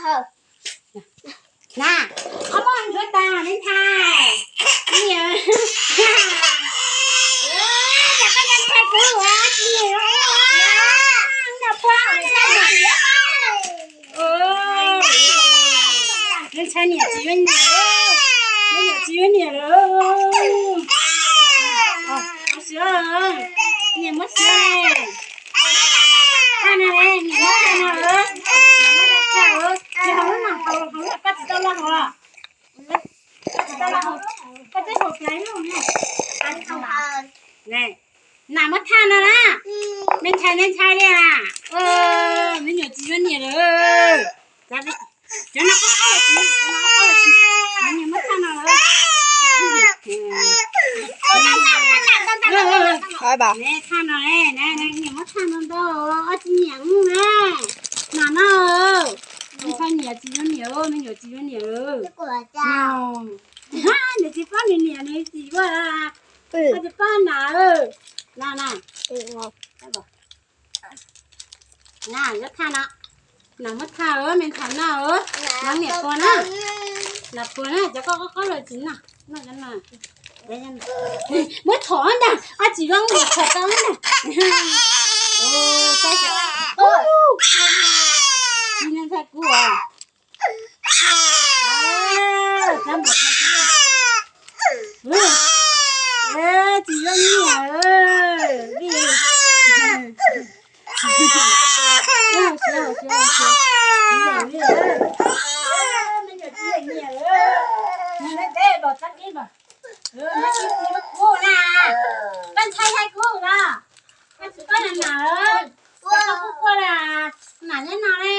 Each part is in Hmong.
Na, ob muab ntsuav tas me ntxhais. Niam, koj ntshai kuv ua tsis niam. Me ntxhais niam tsis yuav niam, me nyuam tsis yuav niam lawm. Niam muab siab, thaj no, niam muab thaj no, niam muab thaj no, tsis haus lub no, haus lub no koj tsis tau los haus los. Koj tsis tau los haus, koj twb haus plaws ib lub ne. Nam muab thaj no na, me ntxhais me ntxhais li a, me nyuam tsis yuav niam lawm. Cov no qab qab los tsis, cov no qab qab los tsis, niam muab thaj no lawm. Thaj no, niam muab thaj no ntau ntau, ob tsis niam na. Nam no, me ntxhais niam tsis yuav niam, me nyuam tsis yuav niam lawm. Nws tsis paub nws niam nws txiv ua, tsis paub nam. Na na, na yuav thaj no, nam muab thaj, me ntxhais no, nam niam puas na, nam puas na, cov koj qab qab los tsis na. Muab thom ntag, ab tsis zoo, muab thom tau ntag. Tsis ntshai kuv as. Tsis zoo niam, me nyuam tsis yeem niam, nws ntev ntev los txab kib npam. Koj ntshai ntshai kuv los, koj tsis paub nam, koj kuj quaj na, nam nyob no ne.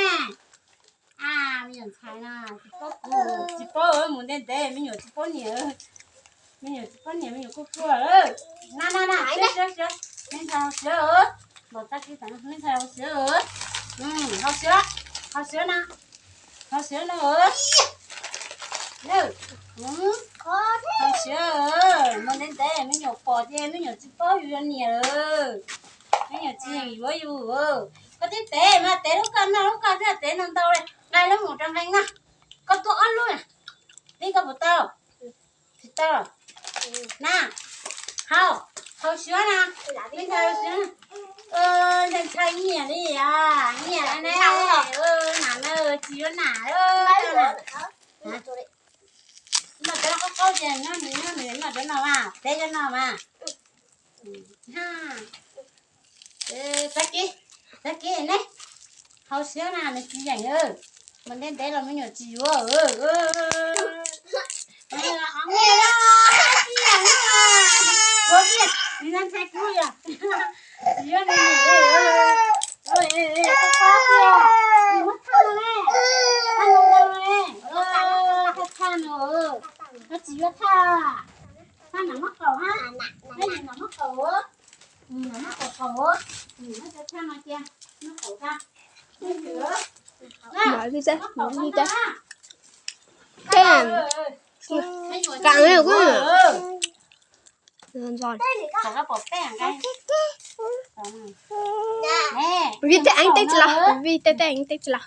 Me nyuam ntxhais na, tsis paub kuv, tsis paub, mus ntev ntev me nyuam tsis paub niam, me nyuam tsis paub niam me nyuam kuj quaj. Na na na, siav siav siav, me ntxhais haus siav, npam txab kib tas, me ntxhais haus siav, haus siav, haus siav na, haus siav no, haus siav, mus ntev ntev me nyuam pom ces me nyuam tsis paub yus yog niam lawm, me nyuam tsis yeem yuav yus. Koj twb tev mas tev lub koj noj lub koj thiab, tev no ntau li, nqa lub mus rau nqee na. Koj tuaj ob lub na, vij koj puas tau? Tsis tau. Na, haus, haus siav na, me ntxhais haus siav na. Ntshai ntshai nyiam li os, nyiam ne, nam na tsis yuav nam. Noj cov no qaub qaub ces noj nws, noj nws, noj cov no mas, peb cov no mas. Txab kib, txab kib ne, haus siav na nws tsis yeem. Mas ntev ntev los me nyuam tsis yuav. Ua tiag, nws ntshai kuv yog tsis yuav nws. Nws muab thaj no ne, thaj no ne, thaj no, koj tsis yuav thaj, thaj nam muab qaum ha, thaj nam muab qaum, nam muab qaum qaum, muab cov thaj no cia, muab qaum ta. Muab qaum ta. Kab, kab pom peb nqaij. Vij tej eev tej tsis los, vij tej tej eev tej tsis los.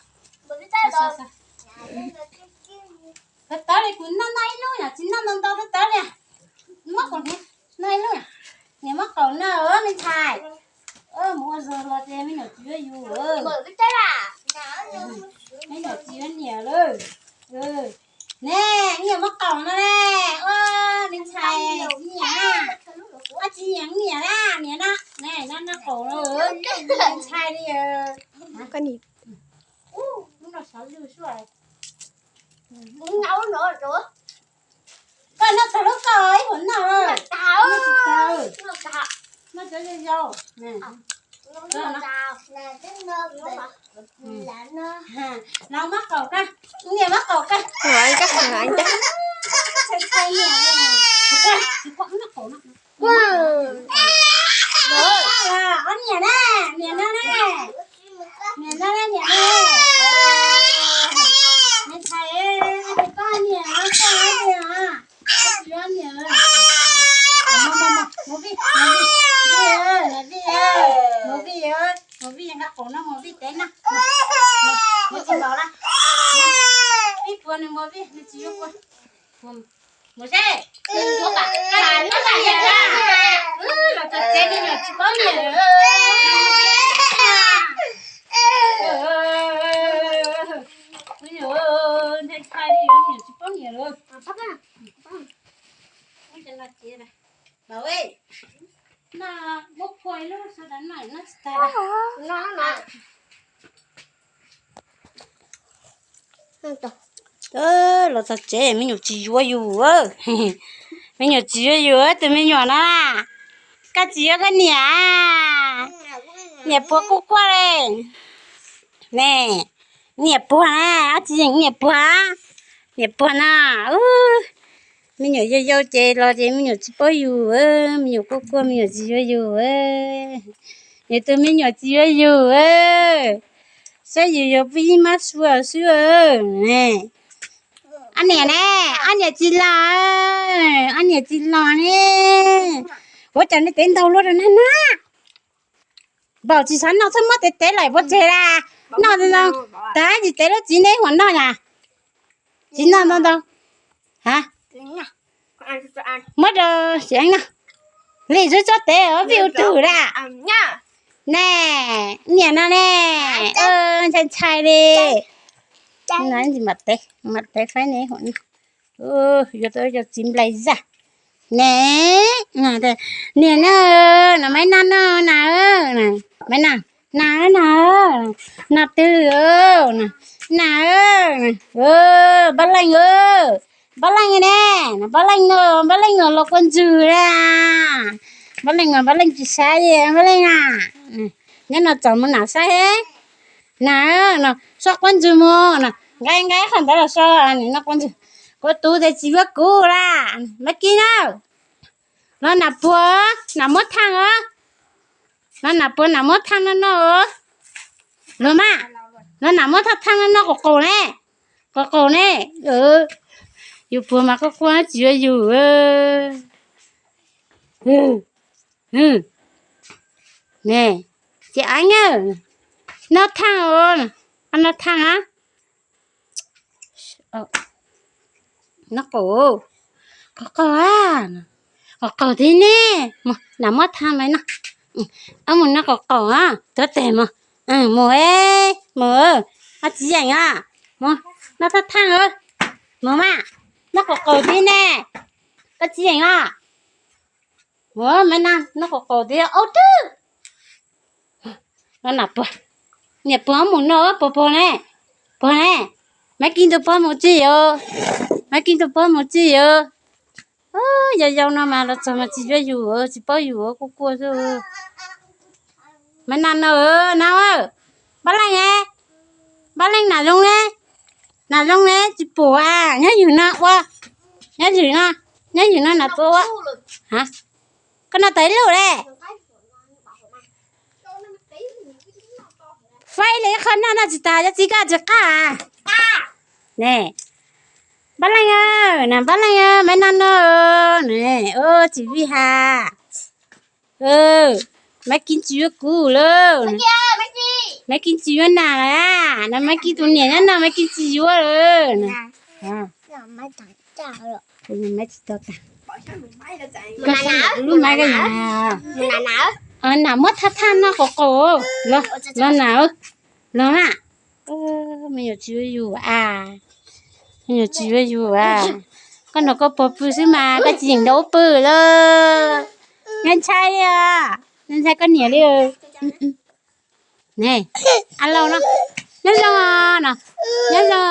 Tawv tawv li kuv noj noj ib lub yom, tsis noj ntau ntau tawv tawv li. Muab qaum, noj ib lub, niam muab qaum no me ntxhais. Mus ua zog los ces me nyuam tsis yuav yus. Me nyuam tsis yuav niam lawm. Ne, niam muab qaum no ne. Ua me ntxhais tsis nyiam na. Ua tsis nyiam niam na, niam na. Ne, noj noj qaum no, me ntxhais li. Koj noj tag lub koj ib hua noj. Noj tsis tau. Noj cov yau yau. Los muab qaum koj, niam muab qaum koj. Ntshai ntshai niam. Ob niam na, niam no na, niam no na, niam no. Me ntxhais, koj niam no koj niam. Tsis yuav niam. Mus, mus, mus, mus vij, mus vij, mus vij, mus vij, mus vij, nqa qaum no mus vij teb na. Mus tsis npaum na. Mus seb, ua cas los txog tsev me nyuam tsis paub niam. Me nyuam ntshai ntshai li, me nyuam tsis paub niam lawm. Muab phua ib lub sawv daws noj noj tsis tag. Los txog tsev me nyuam tsis yuav yus, me nyuam tsis yuav yus, tus me nyuam no, koj tsis yuav koj niam, niam puag quaj quaj li ne. Niam puag na, tsis yeem niam puag, niam puag no. Me nyuam yau yau ces los ces me nyuam tsis paub yus, me nyuam quaj quaj me nyuam tsis yuav yus, yus tus me nyuam tsis yuav yus, saib yus yog pib mab sua xwb. Ob niam ne, ob niam tsis los, ob niam tsis los ne. Ua cas nej tev ntau luaj rau na na. Npaum tsis xav noj txhob muab tev tev lawm puas tseg las. Noj ntau ntau, tas tsis tev lub txiv neb huam noj yom. Tsis noj ntau ntau. Ha, muab rau Xiav noj. Li xwb tsob tev vij ua twg lawm. Ne, niam no ne, ntshai ntshai li. Mam tev, mam tev faib neb huam noj. Yuav tau cov txiv nplaig zaj. Ne, niam na, no Maiv Naj no na, Maiv Naj, na na, no twg, na, Npab Leej, Npab Leej ne, Npab Leej, Npab Leej los kua ntswg na. Npab Leej, Npab Leej tsis saib, Npab Leej na, nyob no tsom mus nam saib. Na, no, so quab ntswg mus no, nqa nqa qhov ntawd los so, no quab ntswg. Kuv tus tes tsis yuav kuv lawm, Maiv Kib na. Los nam puag, nam muab thaaj os. Los nam puag nam muab thaaj no no. Los mas, los nam muab thaaj thaaj no no qaum qaum ne. Qaum qaum ne. Yus puag mas quaj quaj tsis yuav yus. Ne, ces ab nyab, noj thaaj os, noj thaaj a. Noj qaum, qaum qaum a, qaum qaum thiab ne. Nam muab thaaj lawm no. Wb mus noj qaum qaum a, tuav tes mus. Mus, mus, koj tsis yeem os. Mus, noj thaaj thaaj os. Mus mas, noj qaum qaum thiab ne. Koj tsis yeem os. Ua, Maiv Naj noj qaum qaum thiab ub twb. Los nam puag, niam puag mus noj puag puag ne. Puag ne, Maiv Kib tus puag mus tsis yuav, Maiv Kib tus puag mus tsis yuav. Yau yau no mas los txog mas tsis yuav yus, tsis paub yus, quaj quaj xwb. Maiv Naj no, na, Npab Leej ne, Npab Leej nam zoo ne, nam zoo ne tsis pum a, nyob ywg no ua, nyob ywg no, nyob ywg no nam tuaj ua. Koj noj tau ib lub le. Faib li qhov noj noj tsis tas, cov txiv koj tsis qab. Ne, Npab Leej, nam Npab Leej, Maiv Naj no, ne, tsis vij has. Maiv Kib tsis yuav kuv lawm. Maiv Kib tsis yuav nam lawm. No Maiv Kib tus niam nyob no Maiv Kib tsis yuav lawm. Lub maiv ko, nam muab thaj thaj noj qaum qaum. Los nam, los na. Me nyuam tsis yuav yus a, me nyuam tsis yuav yus a. Koj nrog koj puag pw xwb mas koj tsis yeem nrog wb pw lawm. Nyob ntshai li, nyob ntshai koj niam li. Ne, a laus no, nyob zoo no, nyob zoo.